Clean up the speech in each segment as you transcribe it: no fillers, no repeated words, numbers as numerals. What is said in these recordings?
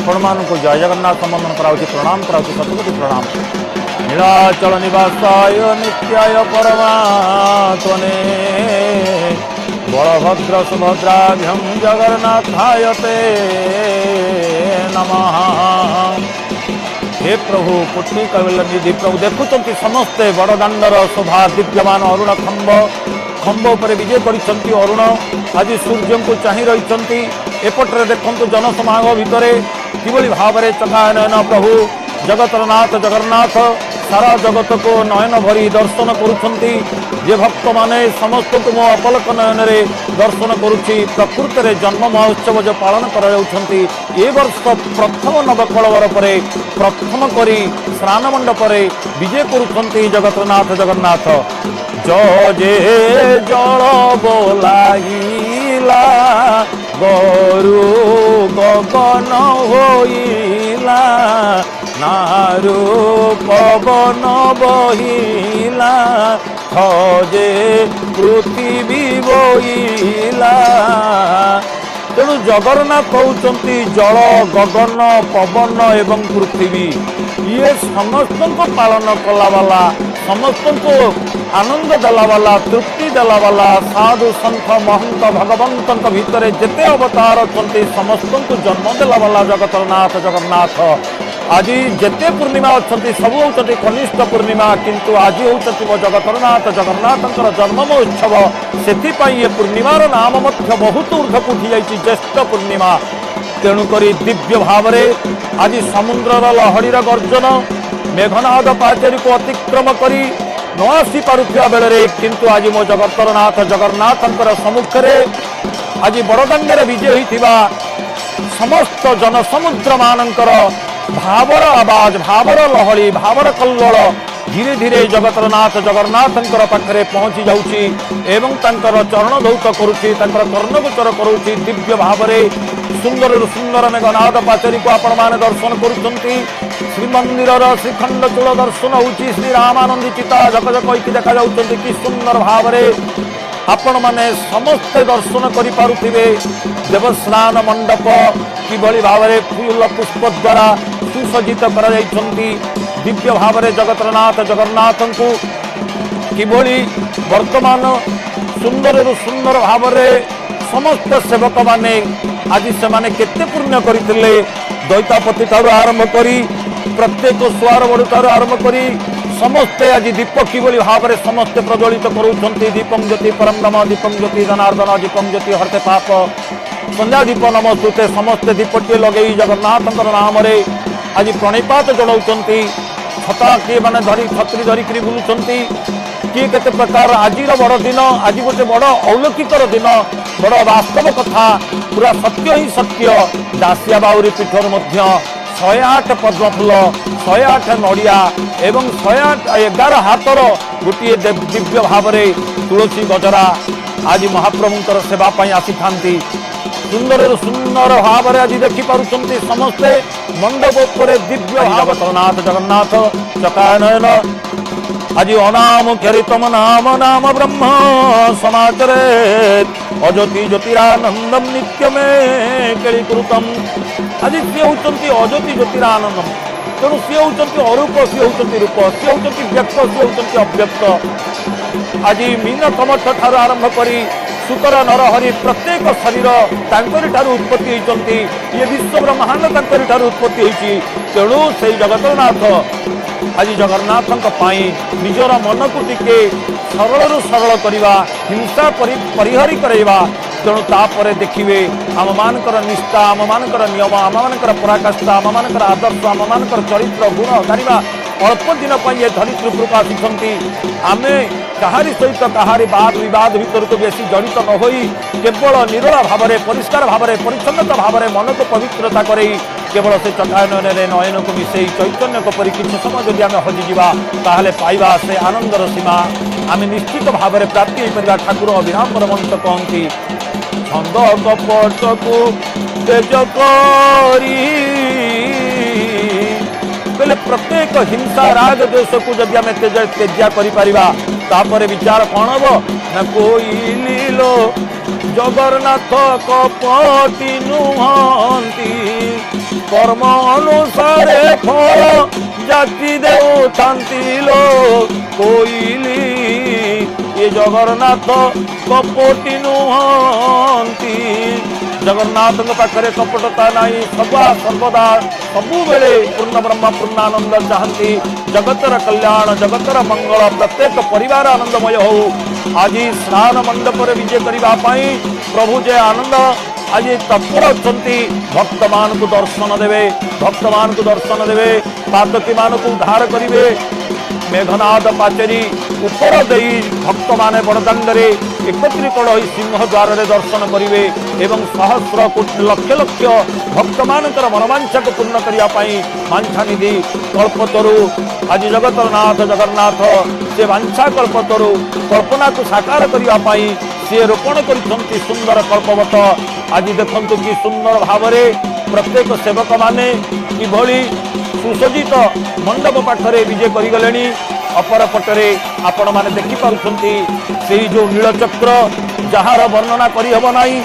ଆପଣମାନଙ୍କୁ ଜୟ ଜଗନ୍ନାଥ ସମ୍ବୋଧନ କରାଉଛି, ପ୍ରଣାମ କରାଉଛି, ଶତକୋଟି ପ୍ରଣାମ। ନୀଳାଚଳ ନିବାସାୟ ନିତ୍ୟାୟ ପରମାତ୍ମନେ ବଳଭଦ୍ର ସୁଭଦ୍ରାଭ୍ୟଂ ଜଗନ୍ନାଥାୟ ତେ ନମଃ। ହେ ପ୍ରଭୁ, କୋଟି କୈବଲ୍ୟ ନିଧି ପ୍ରଭୁ, ଦେଖୁଛନ୍ତି ସମସ୍ତେ ବଡ଼ଦାଣ୍ଡର ଶୋଭା, ଦିବ୍ୟମାନ ଅରୁଣ ଖମ୍ବ, ଖମ୍ବ ଉପରେ ବିଜେ କରିଛନ୍ତି ଅରୁଣ, ଆଜି ସୂର୍ଯ୍ୟଙ୍କୁ ଚାହିଁ ରହିଛନ୍ତି। ଏପଟରେ ଦେଖନ୍ତୁ ଜନସମାଗମ ଭିତରେ କିଭଳି ଭାବରେ ଚକାନୟନ ପ୍ରଭୁ ଜଗତର ନାଥ ଜଗନ୍ନାଥ ସାରା ଜଗତକୁ ନୟନ ଭରି ଦର୍ଶନ କରୁଛନ୍ତି। ଯେ ଭକ୍ତମାନେ ସମସ୍ତଙ୍କୁ ମୋ ଅପଲକ ନୟନରେ ଦର୍ଶନ କରୁଛି। ପ୍ରକୃତରେ ଜନ୍ମ ମହୋତ୍ସବ ଯେଉଁ ପାଳନ କରାଯାଉଛନ୍ତି, ଏ ବର୍ଷ ପ୍ରଥମ ନବକଳବର ପରେ ପ୍ରଥମ କରି ସ୍ନାନ ମଣ୍ଡପରେ ବିଜେ କରୁଛନ୍ତି ଜଗତର ନାଥ ଜଗନ୍ନାଥ। ଜଜେ ଜଳ ବୋଲାଇଲା, ଗରୁ ଗଗନ ହୋଇଲା, ନାରୁ ପବନ ବହିଲା, ଖଜେ ପୃଥିବୀ ବୋଇଲା। ତେଣୁ ଜଗନ୍ନାଥ ହେଉଛନ୍ତି ଜଳ, ଗଗନ, ପବନ ଏବଂ ପୃଥିବୀ। ଇଏ ସମସ୍ତଙ୍କୁ ପାଳନ କଲାବାଲା, ସମସ୍ତଙ୍କୁ ଆନନ୍ଦ ଦେଲାବାଲା, ତୃପ୍ତି ଦେଲାବାଲା। ସାଧୁ ସନ୍ଥ ମହନ୍ତ ଭଗବନ୍ତଙ୍କ ଭିତରେ ଯେତେ ଅବତାର ଅଛନ୍ତି, ସମସ୍ତଙ୍କୁ ଜନ୍ମ ଦେଲାବାଲା ଜଗତର ନାଥ ଜଗନ୍ନାଥ। ଆଜି ଯେତେ ପୂର୍ଣ୍ଣିମା ଅଛନ୍ତି, ସବୁ ହେଉଛନ୍ତି କନିଷ୍ଠ ପୂର୍ଣ୍ଣିମା, କିନ୍ତୁ ଆଜି ହେଉଛନ୍ତି ମୋ ଜଗତର ନାଥ ଜଗନ୍ନାଥଙ୍କର ଜନ୍ମ ମହୋତ୍ସବ। ସେଥିପାଇଁ ଏ ପୂର୍ଣ୍ଣିମାର ନାମ ମଧ୍ୟ ବହୁତ ଉର୍ଦ୍ଧ୍ୱକୁ ଉଠିଯାଇଛି, ଜ୍ୟେଷ୍ଠ ପୂର୍ଣ୍ଣିମା। ତେଣୁକରି ଦିବ୍ୟ ଭାବରେ ଆଜି ସମୁଦ୍ରର ଲହଡ଼ିର ଗର୍ଜନ ମେଘନାଦ ପାଚେରୀକୁ ଅତିକ୍ରମ କରି ନ ଆସିପାରୁଥିବା ବେଳରେ, କିନ୍ତୁ ଆଜି ମୋ ଜଗତର ନାଥ ଜଗନ୍ନାଥଙ୍କର ସମ୍ମୁଖରେ ଆଜି ବଡ଼ଦାଣ୍ଡରେ ବିଜେ ହୋଇଥିବା ସମସ୍ତ ଜନସମୁଦ୍ରମାନଙ୍କର ଭାବର ଆବାଜ, ଭାବର ଲହଳି, ଭାବର କଲ୍ଲୋଳ ଧୀରେ ଧୀରେ ଜଗତର ନାଥ ଜଗନ୍ନାଥଙ୍କର ପାଖରେ ପହଞ୍ଚି ଯାଉଛି ଏବଂ ତାଙ୍କର ଚରଣ ଧୌତ କରୁଛି, ତାଙ୍କର କର୍ଣ୍ଣଗୋଚର କରୁଛି। ଦିବ୍ୟ ଭାବରେ ସୁନ୍ଦରରୁ ସୁନ୍ଦର ମେଘନାଦ ପାଚେରୀକୁ ଆପଣମାନେ ଦର୍ଶନ କରୁଛନ୍ତି। ଶ୍ରୀମନ୍ଦିରର ଶ୍ରୀଖଣ୍ଡ ଚୂଳ ଦର୍ଶନ ହେଉଛି, ଶ୍ରୀ ରାମାନନ୍ଦୀ ଚିତା ଝକଝକ ହୋଇକି ଦେଖାଯାଉଛନ୍ତି। କି ସୁନ୍ଦର ଭାବରେ ଆପଣମାନେ ସମସ୍ତେ ଦର୍ଶନ କରିପାରୁଥିବେ। ଦେବସ୍ନାନ ମଣ୍ଡପ କିଭଳି ଭାବରେ ଫୁଲ ପୁଷ୍ପ ଦ୍ୱାରା ସୁସଜ୍ଜିତ କରାଯାଇଛନ୍ତି। ଦିବ୍ୟ ଭାବରେ ଜଗତର ନାଥ ଜଗନ୍ନାଥଙ୍କୁ କିଭଳି ବର୍ତ୍ତମାନ ସୁନ୍ଦରରୁ ସୁନ୍ଦର ଭାବରେ ସମସ୍ତ ସେବକମାନେ ଆଜି ସେମାନେ କେତେ ପୁଣ୍ୟ କରିଥିଲେ। ଦୈତାପତି ଠାରୁ ଆରମ୍ଭ କରି ପ୍ରତ୍ୟେକ ସୁଆର ବଡ଼ୁ ଠାରୁ ଆରମ୍ଭ କରି ସମସ୍ତେ ଆଜି ଦୀପ କିଭଳି ଭାବରେ ସମସ୍ତେ ପ୍ରଜ୍ୱଳିତ କରୁଛନ୍ତି। ଦୀପଂ ଜ୍ୟୋତି ପରମ ବ୍ରହ୍ମ, ଦୀପଂ ଜ୍ୟୋତି ଜନାର୍ଦ୍ଦନ, ଦୀପଂ ଜ୍ୟୋତି ହରତେ ପାପ, ସନ୍ଧ୍ୟା ଦୀପ ନମସ୍ତୁତେ। ସମସ୍ତେ ଦୀପଟିଏ ଲଗେଇ ଜଗନ୍ନାଥଙ୍କର ନାମରେ ଆଜି ପ୍ରଣିପାତ ଜଣାଉଛନ୍ତି। ଛତା କିଏ ମାନେ ଧରି, ଛତ୍ରୀ ଧରିକିରି ବୁଲୁଛନ୍ତି, କିଏ କେତେ ପ୍ରକାର। ଆଜିର ବଡ଼ ଦିନ, ଆଜି ଗୋଟେ ବଡ଼ ଅଲୌକିକର ଦିନ, ବଡ଼ ବାସ୍ତବ କଥା, ପୁରା ସତ୍ୟ ହିଁ ସତ୍ୟ। ଦାସିଆ ବାଉରୀ ପୀଠରୁ ମଧ୍ୟ 108 ପଦ୍ମ ଫୁଲ, 108 ନଡ଼ିଆ ଏବଂ 108 11 ହାତର ଗୋଟିଏ ଦିବ୍ୟ ଭାବରେ ତୁଳସୀ ଗଜରା ଆଜି ମହାପ୍ରଭୁଙ୍କର ସେବା ପାଇଁ ଆସିଥାନ୍ତି। ସୁନ୍ଦରରୁ ସୁନ୍ଦର ଭାବରେ ଆଜି ଦେଖିପାରୁଛନ୍ତି ସମସ୍ତେ ମଣ୍ଡପ ଉପରେ ଦିବ୍ୟ ଜଗନ୍ନାଥ ଜଗନ୍ନାଥ ଚକାନୟନ। ଆଜି ଅନାମ କ୍ଷରିତମ ନାମ ନାମ ବ୍ରହ୍ମ ସମାଚରେ, ଅଜ୍ୟୋତି ଜ୍ୟୋତିରାନନ୍ଦମ ନିତ୍ୟମେ କେଳିକୃତମ। ଆଜି ସିଏ ହେଉଛନ୍ତି ଅଜ୍ୟୋତି ଜ୍ୟୋତିରାନନ୍ଦମ। ତେଣୁ ସିଏ ହେଉଛନ୍ତି ଅରୂପ, ସିଏ ହେଉଛନ୍ତି ରୂପ, ସିଏ ହେଉଛନ୍ତି ବ୍ୟକ୍ତ, ସିଏ ହେଉଛନ୍ତି ଅବ୍ୟକ୍ତ। ଆଜି ମୀନ କମଠ ଠାରୁ ଆରମ୍ଭ କରି ଶୁକର ନରହରି ପ୍ରତ୍ୟେକ ଶରୀର ତାଙ୍କରି ଠାରୁ ଉତ୍ପତ୍ତି ହୋଇଛନ୍ତି। ଇଏ ବିଶ୍ୱ ବ୍ରହ୍ମାଣ୍ଡ ତାଙ୍କରି ଠାରୁ ଉତ୍ପତ୍ତି ହୋଇଛି। ତେଣୁ ସେଇ ଜଗତନାଥ ଆଜି ଜଗନ୍ନାଥଙ୍କ ପାଇଁ ନିଜର ମନକୁ ଟିକେ ସରଳରୁ ସରଳ କରିବା, ହିଂସା ପରିହରି କରାଇବା। ତେଣୁ ତାପରେ ଦେଖିବେ ଆମମାନଙ୍କର ନିଷ୍ଠା, ଆମମାନଙ୍କର ନିୟମ, ଆମମାନଙ୍କର ପରାକାଷ୍ଠା, ଆମମାନଙ୍କର ଆଦର୍ଶ, ଆମମାନଙ୍କର ଚରିତ୍ର ଗୁଣ ଗାରିମା। ଅଳ୍ପ ଦିନ ପାଇଁ ଏ ଧରିତ୍ରୀ ଉପରକୁ ଆସିଛନ୍ତି। ଆମେ କାହାରି ସହିତ କାହାରି ବାଦ ବିବାଦ ଭିତରକୁ ବେଶୀ ଜଡ଼ିତ ନ ହୋଇ କେବଳ ନିରୋଳା ଭାବରେ, ପରିଷ୍କାର ଭାବରେ, ପରିଚ୍ଛନ୍ନତା ଭାବରେ ମନକୁ ପବିତ୍ରତା କରେଇ କେବଳ ସେ ଚକାନୟନରେ ନୟନକୁ ମିଶେଇ ଚୈତନ୍ୟଙ୍କ ପରି କିଛି ସମୟ ଯଦି ଆମେ ହଜିଯିବା, ତାହେଲେ ପାଇବା ସେ ଆନନ୍ଦର ସୀମା ଆମେ ନିଶ୍ଚିତ ଭାବରେ ପ୍ରାପ୍ତି ହେଇପାରିବା। ଠାକୁର ଅଭିରାମ ପରମହଂସ କହନ୍ତି, ଛନ୍ଦ କପଟକୁ ତେଜ କରି କହିଲେ ପ୍ରତ୍ୟେକ ହିଂସା ରାଗ ଦ୍ୱେଷକୁ ଯଦି ଆମେ ତେଜ ତେଜ୍ୟା କରିପାରିବା, ତାପରେ ବିଚାର କ'ଣ ହବ ନା କୋଇଲି ଲୋ ଜଗନ୍ନାଥ କପଟି ନୁହନ୍ତି। କର୍ମ ଅନୁସାରେ ଫଳ ଯାଚି ଦେଉଥାନ୍ତି ଲୋ କୋଇଲି। ଏ ଜଗନ୍ନାଥ କପଟି ନୁହନ୍ତି। ଜଗନ୍ନାଥଙ୍କ ପାଖରେ କପଟତା ନାହିଁ। ସଦା ସର୍ବଦା ସବୁବେଳେ ପୂର୍ଣ୍ଣ ବ୍ରହ୍ମ ପୂର୍ଣ୍ଣାନନ୍ଦ ଚାହାନ୍ତି ଜଗତର କଲ୍ୟାଣ, ଜଗତର ମଙ୍ଗଳ, ପ୍ରତ୍ୟେକ ପରିବାର ଆନନ୍ଦମୟ ହଉ। ଆଜି ସ୍ନାନ ମଣ୍ଡପରେ ବିଜେ କରିବା ପାଇଁ ପ୍ରଭୁ ଯେ ଆନନ୍ଦ ଆଜି ତତ୍ପର ଅଛନ୍ତି, ଭକ୍ତମାନଙ୍କୁ ଦର୍ଶନ ଦେବେ, ଭକ୍ତମାନଙ୍କୁ ଦର୍ଶନ ଦେବେ, ପାତକୀମାନଙ୍କୁ ଉଦ୍ଧାର କରିବେ। ମେଘନାଦ ପାଚେରୀ ଉପର ଦେଇ ଭକ୍ତମାନେ ବଡ଼ଦାଣ୍ଡରେ ଏକତ୍ରିତ ହୋଇ ସିଂହ ଦ୍ୱାରରେ ଦର୍ଶନ କରିବେ ଏବଂ ସହସ୍ର କୋଟି ଲକ୍ଷ ଲକ୍ଷ ଭକ୍ତମାନଙ୍କର ମନବାଞ୍ଛାକୁ ପୂର୍ଣ୍ଣ କରିବା ପାଇଁ ବାଞ୍ଛାନିଧି କଳ୍ପତରୁ ଆଜି ଜଗତର ନାଥ ଜଗନ୍ନାଥ ସେ ବାଞ୍ଛା କଳ୍ପତରୁ କଳ୍ପନାକୁ ସାକାର କରିବା ପାଇଁ ସିଏ ରୋପଣ କରିଛନ୍ତି ସୁନ୍ଦର କଳ୍ପବଟ। ଆଜି ଦେଖନ୍ତୁ କି ସୁନ୍ଦର ଭାବରେ ପ୍ରତ୍ୟେକ ସେବକମାନେ କିଭଳି ସୁସଜ୍ଜିତ ମଣ୍ଡପ ପାଖରେ ବିଜେ କରିଗଲେଣି। ଅପର ପଟରେ ଆପଣମାନେ ଦେଖିପାରୁଛନ୍ତି ସେଇ ଯେଉଁ ନୀଳଚକ୍ର, ଯାହାର ବର୍ଣ୍ଣନା କରିହେବ ନାହିଁ।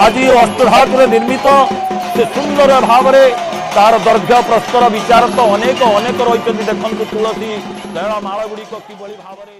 ଆଜି ଅଷ୍ଟଧାତୁରେ ନିର୍ମିତ ସେ ସୁନ୍ଦର ଭାବରେ ତାର ଦୈର୍ଘ୍ୟ ପ୍ରସ୍ତର ବିଚାର ତ ଅନେକ ଅନେକ ରହିଛନ୍ତି। ଦେଖନ୍ତୁ ତୁଳସୀ ଦଳ ମାଳ ଗୁଡ଼ିକ କିଭଳି ଭାବରେ